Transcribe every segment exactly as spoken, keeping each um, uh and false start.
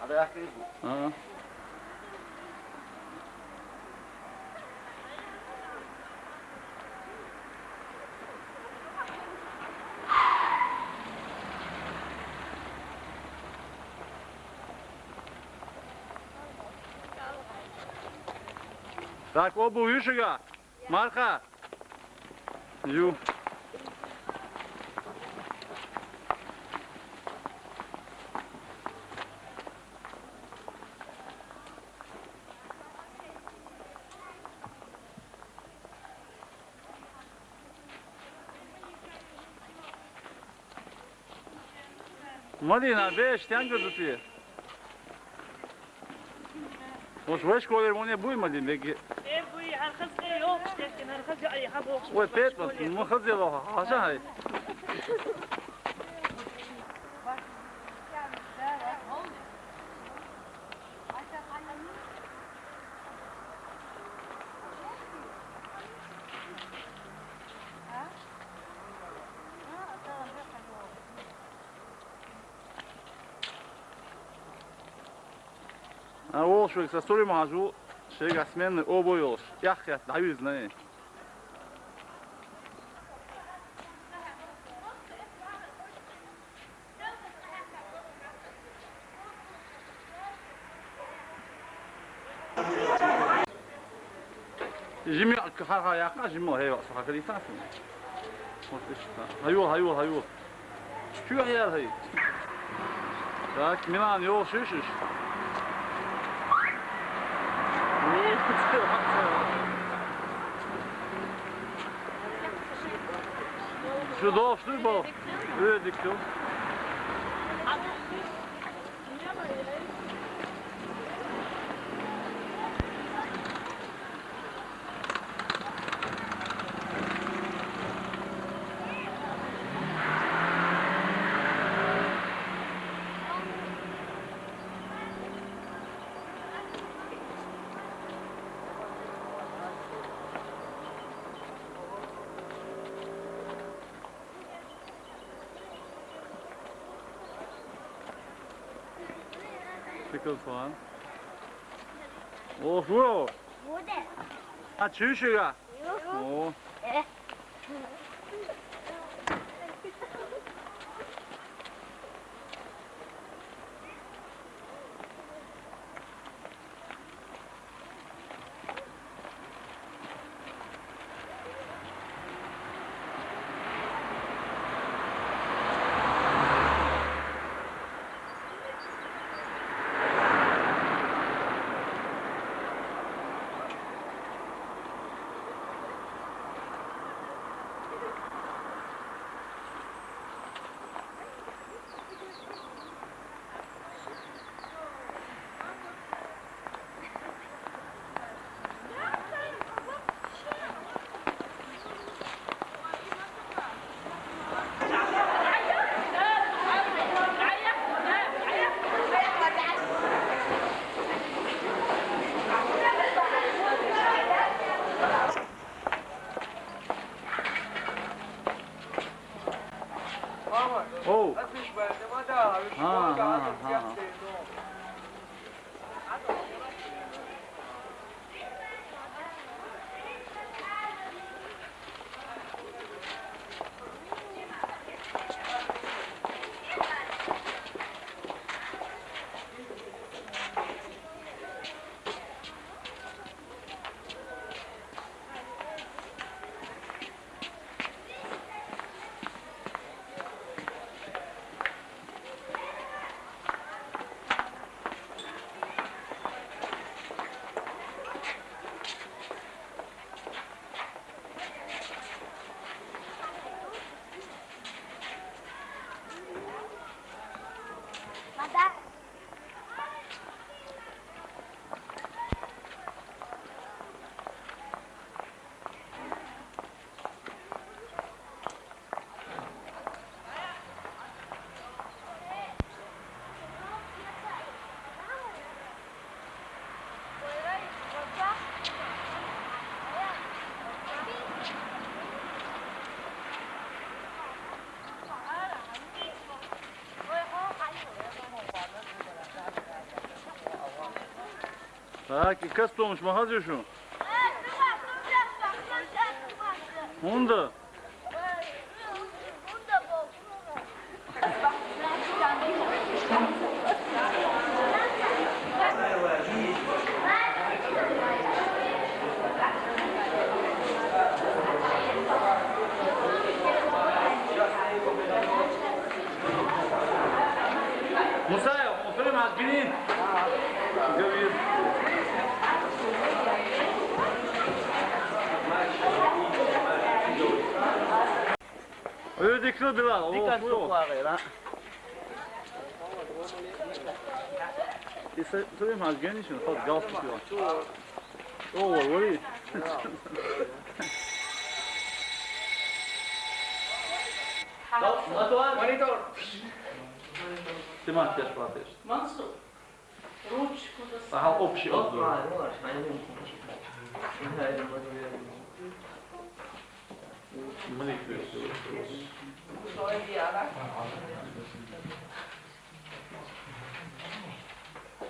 А. Так, обувь ю шуьга? Марха. Ю. Мадина, беш, тян гудути. Ош веш колер моне буй, Мадин, беги. Э, буй, гьар хаз э, ёлш, геркен, гьар хаз я, ай, ха, бокш. Ой, пет, махаз я, лоха, хаша хай. А, волш век са сури мажу, шега сменный обувь волш. Ях, ях, давиз, не. Жими, ха, ха, яка, жими, хей, ва, саха, калиса, су. Вот, ишта. Хаю, хаю, хаю. Чу, хаяр, хай. Так, Милан, ёл, шиш, шиш. Шу дол, шу бол. Öyle dikiyor. Pickles falan. Oh, wow. Wo denn? Ha, tschüss, Digga. Jo. Oh. Äh. Oh. Ha, ha, ha, ha. Так, и кастомаш ма хаза шу? ХӀунда? Мусаев, он филм аз гинин. Говорит. Ой, дикро Билал, о, Дикро фу. Суклагера. Иса, филм аз гинин, шун, хот галстук. О, вари. Монитор. Ты мать, я ж платишь. Мансур. Ручку достал. Ага, общий обзор. Что я делала?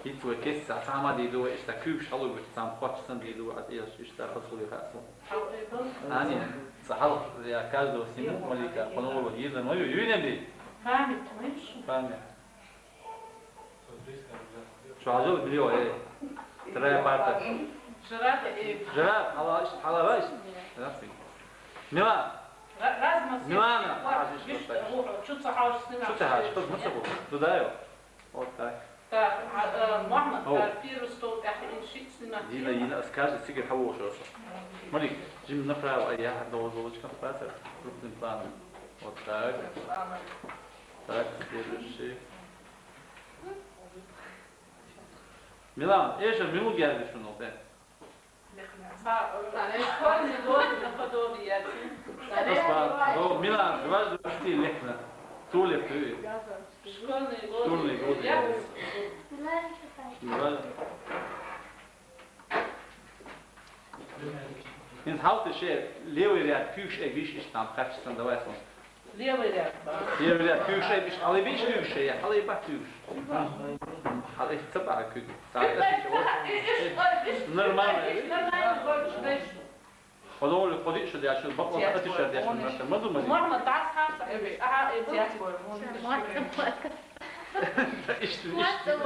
ХӀинца вай кеца цхьа ма дийду, вай иштта куьйгаш хьалугаш, цхьа кхоачаш санна дийду, аз иштта хазахулий хаьа суна. Ани, цхьа хьал, я каждого сниму, Малика, по-новому, Лиза, мою, Юрий Набий. Память, понимаешь? Память. Чё, а жил миллион, э? Вторая парта. Жрать, э. Жрать, хала, хала, вась? Милан. Ра-, размаз Милана, есть. Ага, Виш-, что так. О, чё ты хочешь снимать? Чё ты хочешь? Что, ну, что, туда его. Вот так. Так, а, э, Мухаммад, О. Так, первый стол, так, и щит снимать. Дина, Дина, скажи, сиги, хаву, что, что. Смотри, Джим направо, а я должен лучше концентрация крупным планом. Вот так. Так, следующий. Милан, эша минут я решил, ну, пять. Школьный год наподобие. Аспа, до Милан, дважды в стиле. Туле, ты. Школьный год. Школьный год, я. Дважды. Ин хьалта ше левый ряд куьйгаш эгиш, иш там качество давай сон. Левый ряд, да. Левый ряд куьйгаш эгиш, хьалай биш куьйгаш, я хьалай ба куьйгаш. Хьалай ца ба куьйг. Так, это чего? Нормально. Нормально, больше дальше. Подумали, ходи сюда, я сюда, бабла, это сейчас я сюда, мазу, мазу. Мама, да, сам, э, ага, э, я. Иште, иште.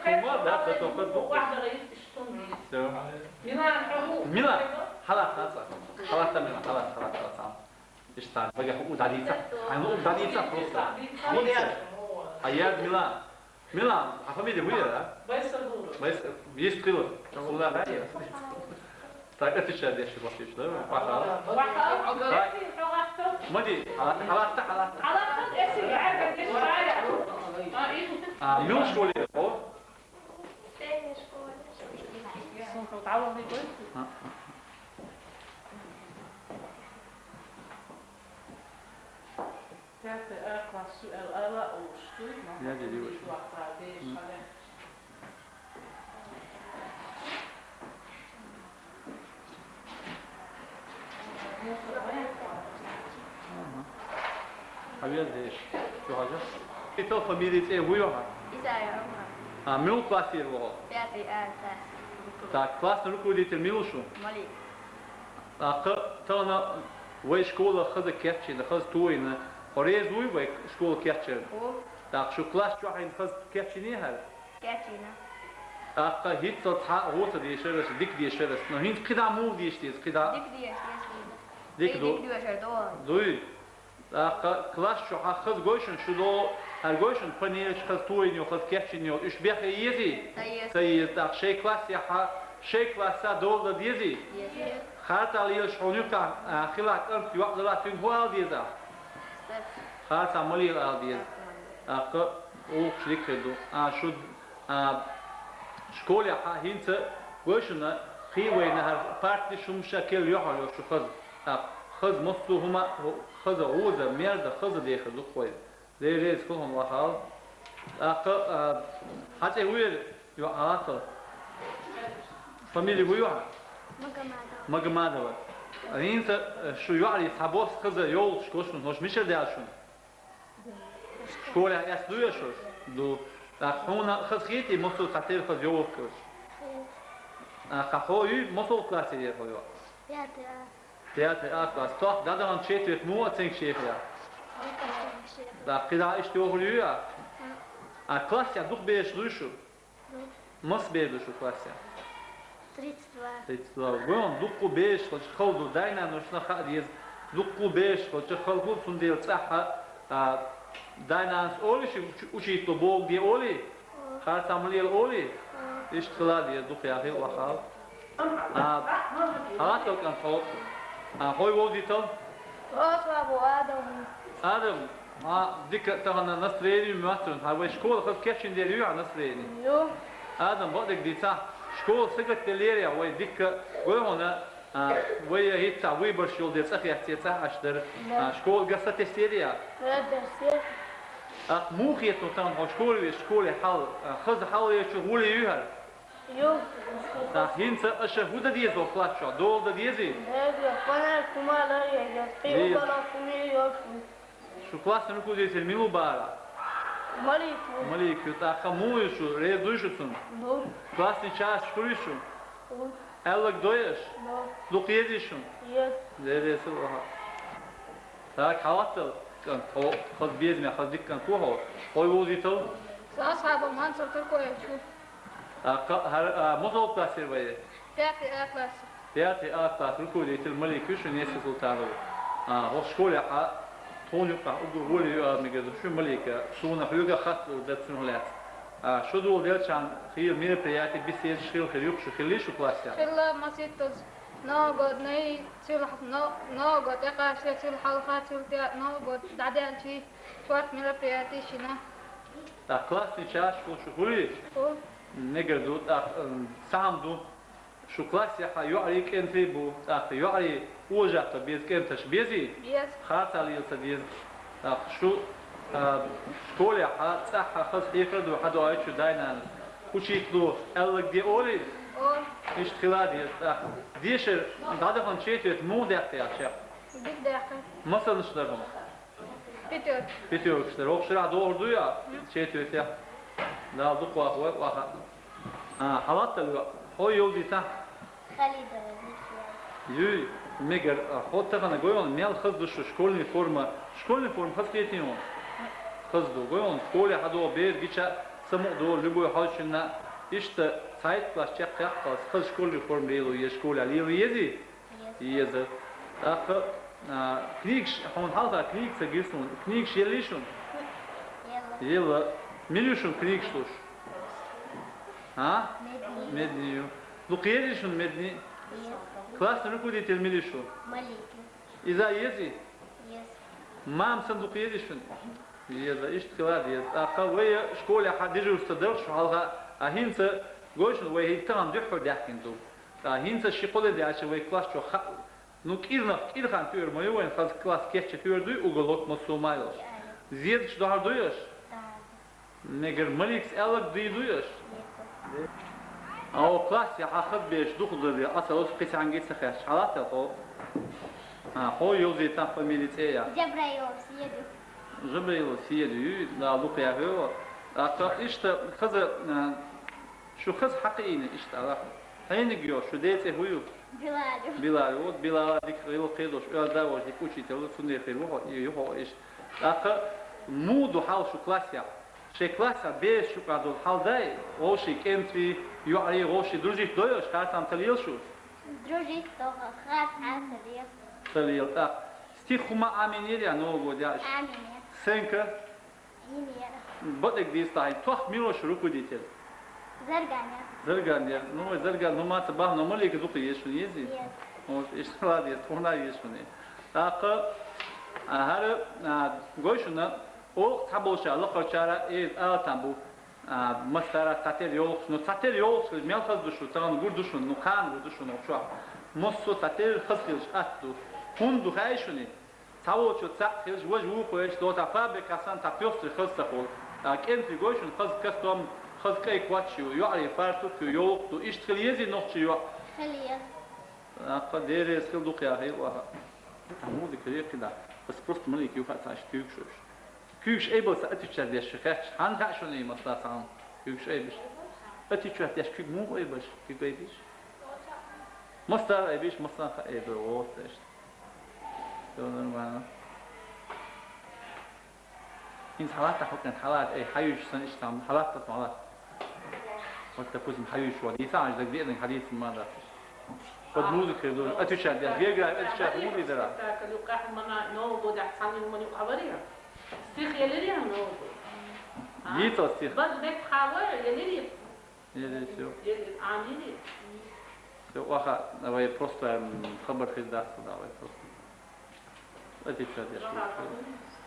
Кума, да, да, только дух. Всё. Милан, хала, хала. Хала, Милан, хала, хала, хала, сам. Иште, бага, у дадица. А ну, у дадица просто. Дадица. А я Милан. Милан, а фамилия Гуя, да? Байсагуров. Байс-, есть крыло. Сюда, да? Так, отвечай, я ещё вопрос, да? Пахал. Пахал. Так. Мади, халатта, халатта, халатта. А, мил школе, о? Средняя школа. А. Пятый А класс, суал ала, о, что это? Я делаю. М. Ага. А везде ещё. Чё, Хаджа? И то фамилия цӀе вуй ваха? Исаев Роман. А, мил класс ир ваха? Пятый А класс. Так, классный руководитель мил шу? Малик. А, кхы, тахана вай школа хаза кечйина, хаза тойина. Хьо реза вуй вай школа кечйина? Ву. Так, шу класс чохь хьайна хаза кечйина хьара? Кечйина. ТӀаккха хӀинццалц хьа гӀо ца дешар аш, дика дешар аш. Но хӀинца кхидӀа муха деша деза, кхидӀа? Дика деша деза хӀинца. Дика ду? Дика дешар ду. Дуй. ТӀаккха класс чу хьа хаза гой шуна, шу до, хьара гой шуна, панелаш хаза тойна йо, хаза кечйина йо, уьш бехке езий? Ца еза. Ца еза. ТӀаккха шей класс яхьа, шей класса дола дан дезий? Еза. Харца лелаш хьуна юкъа, а, хила кӀант йоӀ дала, цуьнга хӀу ала деза? Харца ма лела ала деза. ТӀаккха оха шрик хир ду. А, шу, а, школехьа хӀинца гой шуна, кхий вайна хӀара парташ хӀума ша кел йохьо йо шу хаза. ТӀаккха хаза массо а хӀума, хаза гӀоза, мерза, хаза дехар ду кхой. Дера реза хӀума вахал. ТӀаккха, а, хьа цӀе вуьйр? Йо, Ӏалатал. Фамилия хӀу ю хьан? Магомадова. Магомадова. ХӀинца, э, шу йоӀарий цхьабосса хаза йолуш гошун хӀуш мичара даьлла шуна? Школехь эцна дуй аша хӀуш? Ду. ТӀаккха хьуна хаза хетий, массо а цхьатерра хаза йовлакх хилча? А, кхы хьо юй, масал классе яр хьо йоӀ? Пятый А. Пятый А класс. Тох дӀадахана четверть муха оценка шех яр? Дика оценка шех. Да, кхидӀа иштта йохур юй а? А классе дукха бераш дуй шу? Ду. Маса бер ду шу классе? Тридцать два. Тридцать два. Гой хьуна, дукха бераш хилча хала ду, дай-наношна хаа деза, дукха бераш хилча хала хул, цундела цӀахьа, а, дай-нанас олий ши, уч-, учитело бохург де олий? Харцахьа ма лела олий? Иштта хила деза, дукха яхийла вахал. А, хьалаттал кӀант хьо. А, хьо вовзийтал? Хьо слабо, Адам. Адам, а, дика тахана настроение моттарун, хьа вай школа хаза кечйина дера юй хьа настроение? Ю. Адам, бакъдерг дийцахь, школа сагатделлера вай дика, гой хьуна, а, вай хӀетта выбораш йолу де цӀа хецце цӀа Ӏаш дара. Да. А, школа ган сатесера я? Да, тесера. Ахь муха хетта тахана хьо школе веъча, школе хьал, а, хаза хьал веъча гӀоле юй хӀара? Ю. ТӀаккха хӀинца аша хӀун дан деза оцу класс чохь? Дола дан дезий? Деза, фонарь хӀума лар еза, кхин Деза. Уголок хӀума йоцу. Шу классный руководитель мила ву бахара? Малик ву. Малик ю, тӀаккха муха ю шу, реза дуй шу цунна? Ду. Классный часаш хуьлий шу? Ду. Аьлларг дой аша? Ду. Дукха езий шуна? Еза. Дера реза хила вахал. Так, хьалаттал, кӀант, хьо хаза безаме, хаза дика кӀант ву хьо. Хьо вовзийтал? Сан асхьаб Мансур Туркоевич ву. А, кха-, хӀара, а, масал классе вай? Пятый А класс. Пятый А класс, руководитель Малик ю шун, Есси Султанов. А, хӀокху школехь тхуна юккъехь уггар гӀоле ю ала мегар ду шу, Малика, суна хьоьга хатта лур дара цунах лаьцна. А, шу дола делчахьана хийла мероприяти, беседаш хилла хир ю-кх шу, хиллий шу классехь? Хилла маситтаза. Новый год, най, цуьлахь, но-, Новый год тӀекхачале, цуьлахь хьалха, цуьлахь тӀе Новый год дӀадаьлчий, спорт мероприяти йина. ТӀаккха классный часаш хуьлу шу, хуьлий? Ху. Мегар ду, тӀаккха, м, сахьам ду. Шу классехь йоӀарий, кӀентарий бу, тӀаккха йоӀарий ожатта беза, кӀенташ безий? Беза. Харцахьа лела ца деза. ТӀаккха шу, а, школехь цӀахь хаза хьехар а ду, хьадоуьйту шу дай-нанас. Учитело аьлларг де олий? Олу. Иштта хила деза. ТӀаккха дешар дӀадахана четверть муха даьккхи аша? Дика даьккхи. Масанаш дара хьуна? Пятёрка. Пятёркаш дара. ХӀокху шарахь дохур дуй а? М. Четверть. Дала дукха вахавойла ваха. А, хьалаттал ю, хьо йовзийтахь? Халидова Виктория. Юй, мегар, а, хьо тахана гой хьуна, мел хаза ду шу школьный форма. Школьный форма хаза кхетий хьуна? Хаза ду. Гой хьуна, школе хьадогӀу бер гича самукъадолу, любой хьожучунна, иштта цхьайтта класс чекхъяккхалц хаза школьный форма лело еза школехь. Лело езий? Еза. ТӀаккха, а, книгаш, хьуна хьалха книга ца гира суна. Книгаш еллий шуна? Елла. Елла. Мила ю шуна книгаш луш? А? Медни. Медни ю. Дукха езий шуна медни? Еза. Классный руководитель мила ю шун? Малика. Иза езий? Еза. Мама санна дукха езий шуна? Еза, иштта хила деза. ТӀаккха вай школехь дежурство дара шу хьалха, а хӀинца гой шуна вай хӀинца тахана дуьххьара даьхкина ду. Ткъа хӀинца ши-кхо де даьлча вай класс чохь хаа, ну, кӀирнах, кӀира хан туьйр ма ю вайн, хаза класс кечъян туьйр дуй, уголок массо а ма йолуш. Зезагаш дохьур дуй аша? Мегар Маликас аьлларг дийр дуй аша? Ао, классехь хаза бераш дукха ду де, аса оцу кхин цхьаьнгге ца хаьтташ, хьалаттал хьо? А, хьо йовзийтахь, фамили, цӀе яхь? Жабраилов Сиеду. Жабраилов Сиеду юй, Дала дукха яхьо. ТӀаккха иштта хаза, а, Шу хаза хьакхиийна иштта алахь. Хьениг йо, шу ден цӀе хӀун ю? Билал ю. Билал ю. Вот Билала дика гӀиллакх кхийдош, оьзда а волуш дика учитель ву, цундела хир ву хьо, и ю хьо иштта. ТӀаккха муха ду хьал шу классехь? Шайн классехь бераш юкъахь долу хьал дай, вовшийн кӀентарий, йоӀарий, вовшийн дружить дой аша, харцам ца лела шу? Дружить доху, харцам ца лела. Ца лела, тӀаккха. Стих хӀума Ӏамийнера я, Новый год я иштта? Ӏамийнера. Сенка? Бакъдерг дийцахь, тох мила ву шу руководитель? Зарган яр. Зарган яр. Ну, вай Зарган, ну, маца бахьана, Малика дукха еза шуна, езий? Еза. Вот, иштта ладе, тхуна еза шуна. ТӀаккха, а, хӀара, а, гой шуна, оха цхьаболчара, лакхарчара, э, ала там бу, а, массара цхьатерра йолуш, ну, цхьатерра йолуш, мел хаза ду шу, тахана гур ду шуна, ну, кхана гур ду шуна, чохь. Массо а цхьатерра хаза хилча атта ду. ХӀунда ду хаьий шуна? Цхьаволчо цхьаъ хилча, важа вукхо еш, дота фабрика санна, цхьа пёстрый хаза ца хуьлу. А кӀентарий гой шуна, хаза костюм, хаза кӀайн коч ю, йоӀарий фартук ю, йовлакх ду, иштта хила езий нохчийн йоӀ? Хила еза. ТӀаккха деррис хила дукха яхийла ваха. Ахьа муха дика хила кхидӀа? Ас просто Малика юха а ца аша куьйгаш уьш. Куьйгаш айбалца отвечать деш шу хеташ. Хьанна хаьа шуна и масала цхьа хӀума? Куьйгаш айбеш. Отвечать деш куьйга муха айбеш? Куьйга айбеш? Масса ай биш, масса ха-, э, да, вот, значит. Всё нормально. ХӀинца хьалатта хӀукман хьалат, ай, хьаюш сан иштта хьалатта, хьалат. Вот, допустим, хьаюш вот, и сам же где-то хадис мада. Вот музыка, отвечать, я география, отвечать, музыка, да. Спектакль, у Кахмана, Нового года, Хасанин, Мани, Авария. Стих елери, Нового года. А? Лицо стих. Баз бек хавар, елери. Еле всё. Еле, а, еле. Всё, ваха, давай просто, м, хабар хирдас, давай просто. Отвечать, я Ваха, что.